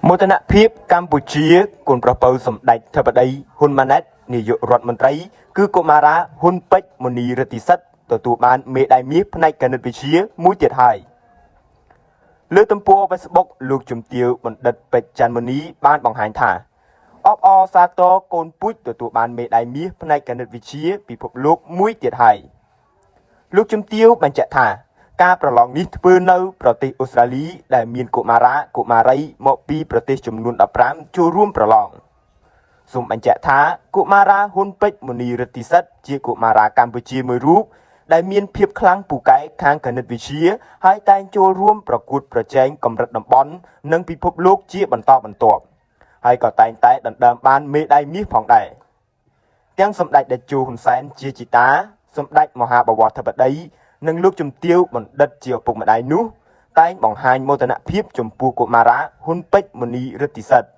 មោទនភាពកម្ពុជាកូនប្រុសពៅសម្ដេចធិបតីហ៊ុនម៉ាណែតនាយករដ្ឋមន្ត្រី គឺកុមារាហ៊ុនពេជ្រមុនីរិទ្ធិសិតទទួលបានមេដាយមាសផ្នែកគណិតវិទ្យាមួយទៀតហើយលើទំព័រ Facebook លោកជំទាវបណ្ឌិតពេជ្រច័ន្ទមុនីបានបង្ហាញថាអបអរសាទរកូនពូជទទួលបានមេដាយមាសផ្នែកគណិតវិទ្យាពិភពលោកមួយទៀតហើយលោកជំទាវបញ្ជាក់ថា ការប្រឡងនេះធ្វើនៅប្រទេសអូស្ត្រាលីដែលមានកុមារាកុមារីមកពីប្រទេសចំនួន15ចូលរួមប្រឡងសូមបញ្ជាក់ថាកុមារាហ៊ុនពេជ្រមុនីរិទ្ធិសិតជាកុមារាកម្ពុជាមួយរូបដែលមានភាពខ្លាំងពូកែខាងគណិតវិទ្យាហើយតែងចូលរួមប្រកួតប្រជែងកម្រិតតំបន់និងពិភពលោកជាបន្តបន្ទាប់ហើយក៏តែងតែដណ្ដើមបានមេដាយមាសផងដែរទាំងសម្ដេចតេជោហ៊ុនសែនជាជីតាសម្ដេចមហាបវរធិបតីនិងលោកជំទាវបណ្ឌិតជាឪពុកម្ដាយនោះតែងបង្ហាញមោទនភាពចំពោះកុមារាហ៊ុនពេជ្រមុនីរិទ្ធិសិត។